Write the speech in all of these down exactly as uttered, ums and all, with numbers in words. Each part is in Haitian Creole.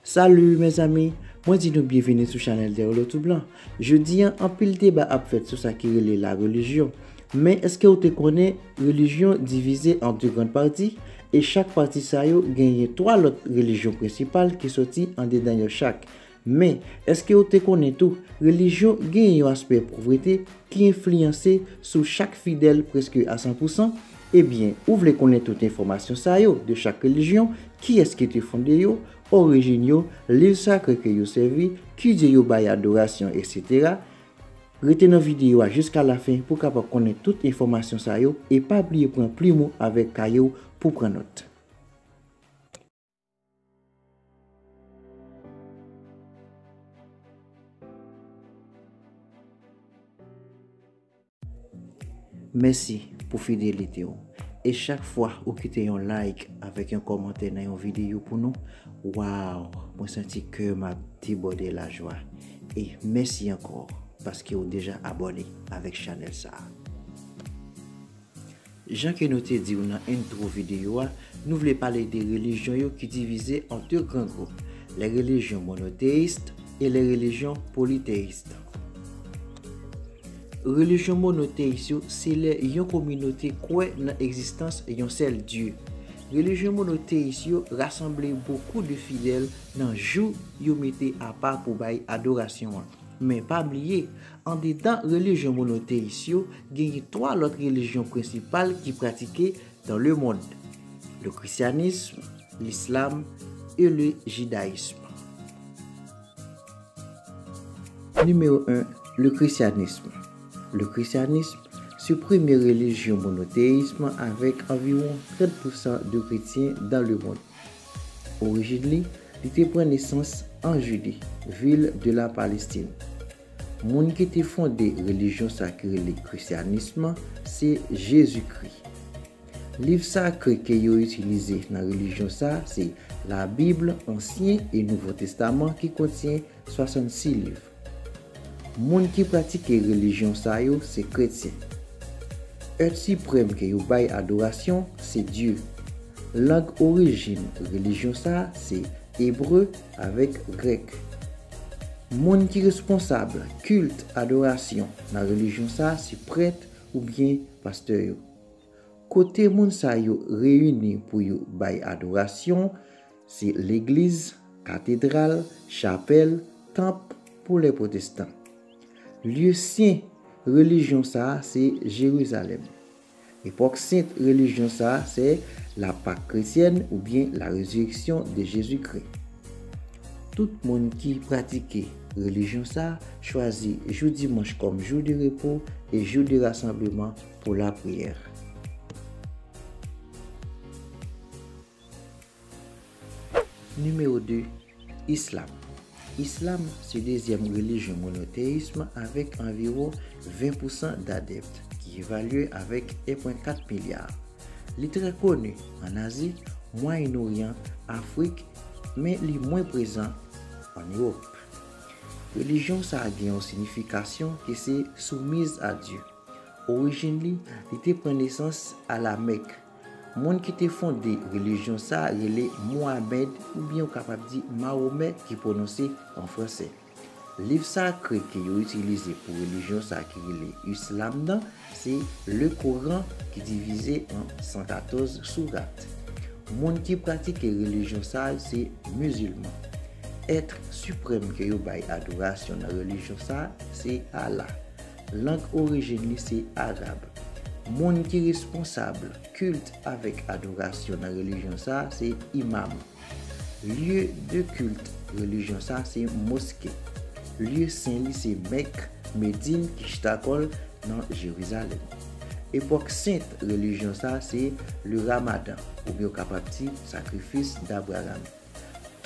Salut mes amis, mwen di nou byenvini sou chanèl Derlo Toublan. Jodi a, anpil deba ap fèt sou sa ki rele la relijyon. Men èske w te konnen relijyon divize an de grann pati? E chak pati sa yo genyen twa lòt relijyon prensipal ki soti andedan yo chak. Men, èske w te konnen tou, relijyon genyen yon aspè povrete ki enfliyanse sou chak fidèl prèske a san pou san? Ebyen, ou vle konnen tout enfòmasyon sa yo de chak relijyon, kiyès ki te fonde yo, orijin yo, liv sakre ke yo sèvi, ki dye yo bay adorasyon, etsetera. Rete nan videyo a jiska lafen pou w kapab konnen tout enfòmasyon sa yo e pa bliye pran plim ou avèk kaye w pou pran nòt. Mèsi pou fidelite w. E chak fwa ou kite yon like avèk yon kòmantè nan yon videyo pou nou, waw, mwen santi kè m ap debòde lajwa. E mèsi ankò paske w deja abòne avèk chanèl sa a. Jan ke nou te di w nan entwo videyo a, nou vle pale de relijyon yo ki divize an de gran gwoup, les religions monothéistes et les religions polythéistes. Relijyon monoteyis yo se lè yon kominote kwè nan egzistans yon sèl Dye. Relijyon monoteyis yo rasanble bokou de fidèl nan jou yo mete apa pou bay adorasyon an. Men pa bliye, andedan relijyon monoteyis yo, genyen twa lòt relijyon prensipal ki pratike dans le monde, le christianisme, l'islam et le judaïsme. Numéro un, le christianisme. Le christianisme se premye relijyon monoteyis avèk anviwon trant pou san de kretyen dans le monde. Orijin li, li te pran nesans an Jide, vil de la Palestine. Moun ki te fonde relijyon sa ki rele krisyanis se Jezikri. Liv sakre ke yo itilize nan relijyon sa se Labib, Ansyen e Nouvo Testaman ki kontyen swasannsis liv. Moun ki pratike relijyon sa yo se kretyen. Èt siprèm ke yo bay adorasyon se Dye. Lang orijin relijyon sa se ebre avèk grèk. Moun ki responsab kilt adorasyon nan relijyon sa se prèt oubyen pastè yo. Kote moun sa yo reyini pou yo bay adorasyon, se legliz, katedral, chapèl, tanp pou lè pwotestan. Lye sen relijyon sa a se Jerizalèm. Epòk sent relijyon sa a se la Pâque chrétienne oubyen la résurrection de Jésus-Christ. Tout moun ki pratike relijyon sa a chwazi jou dimanch kòm jou de repo e jou de rasanbleman pou lapriyè. Nimewo de, Islam. Islam se dezyèm relijyon monoteyis avèk anviwon ven pou san dadèpt ki evalye avèk en pwen kat milya. Li trè koni ann Azi, Mwayen Oryan, Afrik, men li mwen prezan ann Ewòp. Relijyon sa a gen yon siyifikasyon ki se soumise à Dieu. Orijin li, li te pran nesans a Lamèk. Moun ki te fonde relijyon sa a rele Mohamed oubyen ou kapab di Mahomè ki pwononse an fransè. Liv sakre ke yo itilize pou relijyon sa a ki rele Islam nan se Le Koran ki divize an san katòz sourat. Moun ki pratike relijyon sa a se mizilman. Èt siprèm ke yo bay adorasyon nan relijyon sa a se Allah. Lang orijin li se arab. Moun ki responsab kilt avèk adorasyon nan relijyon sa a se imam. Lye de kilt relijyon sa a se moske. Lye sen li se Mèk, Medin ki chita kò l nan Jerizalèm. Epòk sent relijyon sa a se le Ramadan, oubyen w kapab di sakrifis Dabraram.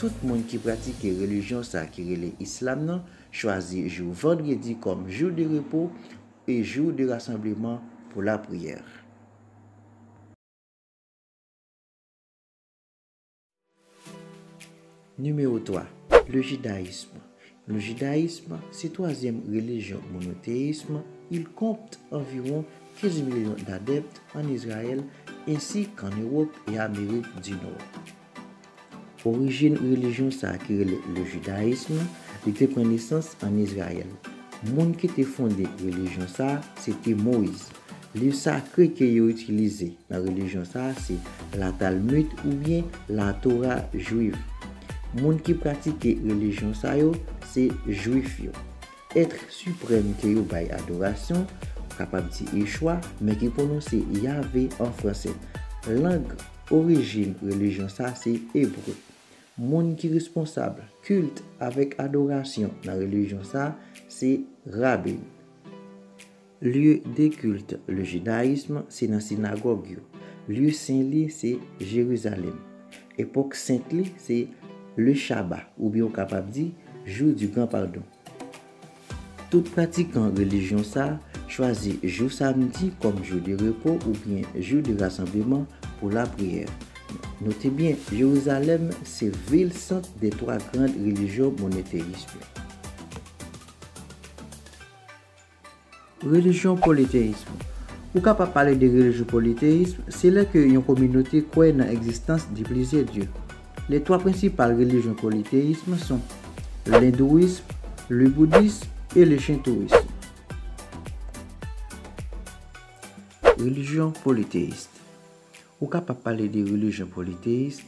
Tout moun ki pratike relijyon sa a ki rele Islam nan chwazi jou vandredi kòm jou de repo e jou de rasanbleman pou lapriyè. Nimewo twa, le jidayism. Le jidayism se twazyèm relijyon monoteyis. Il compte anviwon kenz milyon dadèpt ann Izrayèl ensi k'ann Ewòp e Amerik di Nò. Orijin relijyon sa a ki rele le jidayism, li te pran nesans ann Izrayèl. Moun ki te fonde relijyon sa a, se te Moyiz. Liv sakre ke yo itilize nan relijyon sa a se Latalmud oubyen Latora jwiv. Moun ki pratike relijyon sa yo se Jwif yo. Èt siprèm ke yo bay adorasyon, ou kapab di Yeshua, men ki pwononse Yahvé an fransè. Lang orijin relijyon sa se ebre. Moun ki responsab kilt avèk adorasyon nan relijyon sa se rabin. Lieu de culte, le judaïsme, se nan sinagòg yo. Lieu sen li se Jerizalèm. Epòk sent li se le Shabbat, oubyen ou kapab di Jour du Grand Pardon. Tout pratikan relijyon sa chwazi jou samdi kòm jou de repo oubyen jou de rasanbleman pou lapriyè. Note byen, Jerizalèm se vil sant de twa grand relijyon monoteyis yo. Relijyon politeyis. Ou kapab pale de relijyon politeyis, se lè ke yon kominote kwè nan egzistans de plizyè dye. Les trois principales religions polythéismes sont l'hindouisme, le bouddhisme et le shintoïsme. Relijyon politeyis. Ou kapab pale de relijyon politeyis,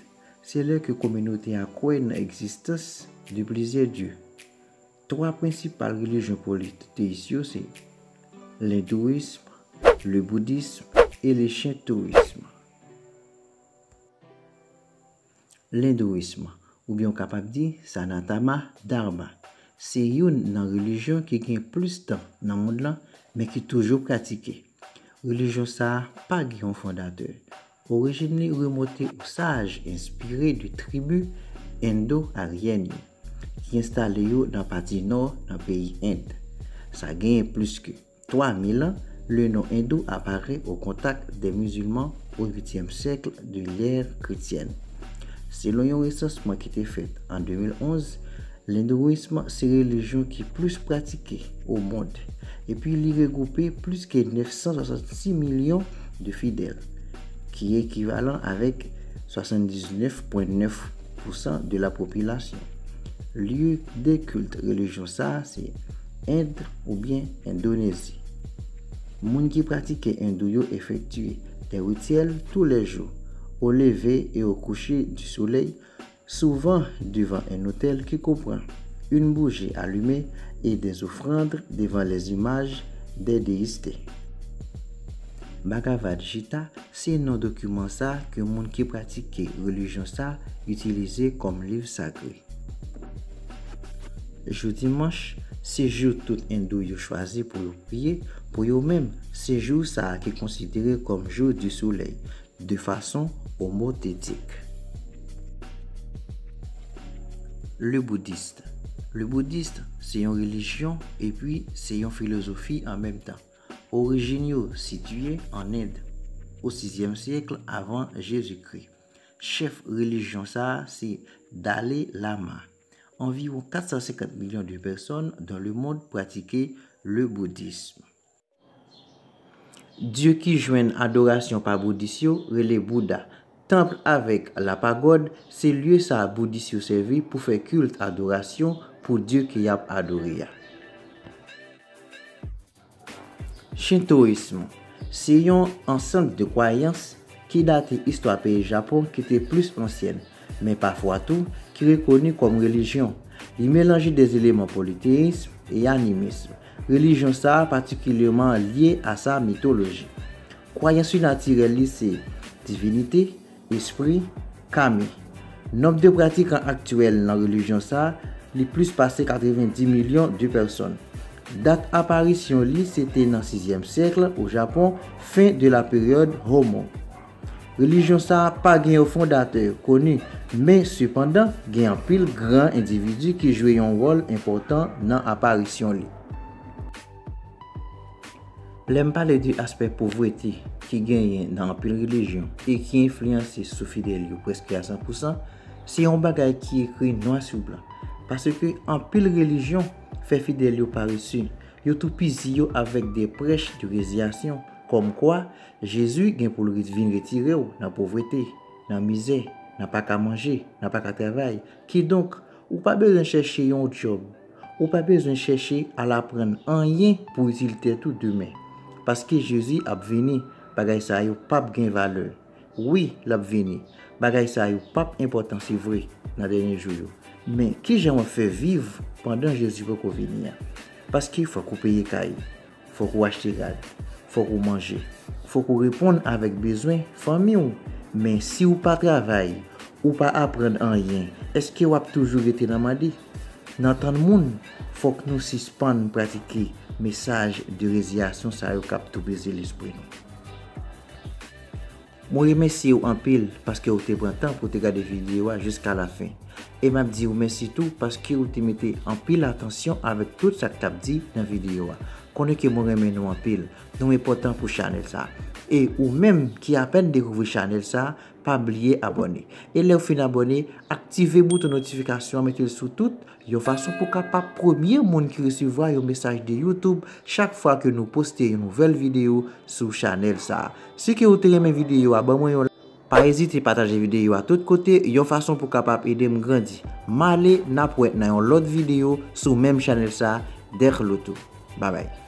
se lè ke kominote a kwè nan egzistans de plizyè dye. Twa prensipal relijyon politeyis yo se lendouism, le boudism e le chentouism. Lendouism, oubyen w kapab di Sanatana Dharma, se youn nan relijyon ki gen plis tan nan mond lan, men ki toujou pratike. Relijyon sa a pa gen yon fondatè. Orijin li remonte o saj enspire de tribi endo-aryèn yo, ki enstale yo nan pati nò nan peyi End. Sa genyen plis ke twa mil an, le non endou aparèt o kontak dè mizilman o uityèm syèk de lè kretyèn. Selon yon resansman ki te fèt an de mil onz, lendouism se relijyon ki plis pratike o mond, epi li regwoupe plis ke nèf san swasannsis milyon de fidèl, ki ekivalan avèk swasanndiznèf pwen nèf pousan de la popilasyon. Lye de kilt relijyon sa a se End oubyen Endonezi. Moun ki pratike endou yo efektye des rituels tous les jours, au lever et au coucher du soleil, souvent devant un autel qui comprend une bougie allumée et des offrandes devant les images des déesses. Bhagavad Gita se non dokiman sa ke moun ki pratike relijyon sa itilize kòm liv sakre. Jou dimanch, se jou tout endou yo chwazi pou yo priye. Pou yo menm, se jou sa a ki konsidere kòm jou di solèy, de fason omotetik. Le boudist. Le boudist se yon relijyon epi se yon filozofi an menm tan. Orijin yo sitiye an End, o sizyèm syèk avan Jezikri. Chèf relijyon sa a se Dalai Lama. Anviwon kat san senkant milyon de pèsòn dans le monde pratike le boudism. Dye ki jwenn adorasyon pa boudis yo rele Bouda. Tanp avèk lapagòd se lye sa boudis yo sèvi pou fè kilt adorasyon pou dye ke y ap adore a. Shintoyism se yon ansanm de kwayans ki date istwa peyi Japon ki te plis ansyèn, men pafwa tou ki rekoni kòm relijyon. Li melanje de eleman politeyism e animism. Relijyon sa a patikilyèman lye a sa mitoloji. Kwayans sinatirèl li se divinite, espri, kami. Nonb de pratikan aktyèl nan relijyon sa a, li plis pase katrevenndis milyon de pèsòn. Dat aparisyon li se te nan sizyèm syèk o Japon, fen de la peryòd Homon. Relijyon sa a pa gen yon fondatè koni, men sepandan, gen anpil gran endividi ki jwe yon wòl enpòtan nan aparisyon li. Lè m pale de aspè povrete ki genyen nan anpil relijyon e ki enfliyanse sou fidèl yo prèske a san pousan, se yon bagay ki ekri nwa sou blan. Paske anpil relijyon fè fidèl yo parese, yo toupizi yo avèk de prèch de reziyasyon, kòmkwa Jezi gen pou l vin retire w nan povrete, nan mizè, n a pa ka manje, n a pa ka travay. Kidonk, ou pa bezwen chèche yon djòb. Ou pa bezwen chèche al aprann anyen pou itil tèt ou demen. Paske Jezi ap vini, bagay sa yo p ap gen valè. Wi, l ap vini. Bagay sa yo p ap enpòtan, se vre, nan dènye jou yo. Men, kijan w ap fè viv pandan Jezi poko vini an? Paske fòk ou peye kay, fòk ou achte rad, fòk ou manje, fòk ou reponn avèk bezwen fanmi w. Men si w pa travay, ou pa aprann anyen, èske w ap toujou rete nan mande? Nan tann moun, fòk nou sispann pratike mesaj de reziyasyon sa yo k ap toupeze lespri nou. Mwen remèsye w anpil paske w te pran tan pou w te gade videyo a jiska lafen. E m ap di w mèsi tou paske w te mete anpil atansyon avèk tout sa k t ap di nan videyo a. Konnen ke mwen renmen nou anpil. Nou enpòtan pou chanèl sa. E ou menm ki apèn dekouvri chanèl sa, pa bliye abòne. E lè w fin abòne, aktive bouton notifikasyon an, mete l sou tout, yon fason pou w kapab premye moun ki resevwa yon mesaj de YouTube chak fwa ke nou poste yon nouvèl videyo sou chanèl sa. Si ke w te renmen videyo a, ban mwen yon like. Pa ezite pataje videyo a tout kote, yon fason pou w kapab ede m grandi. M ale, n ap wè nan yon lòt videyo sou menm chanèl sa, Dèk Loto. Babay.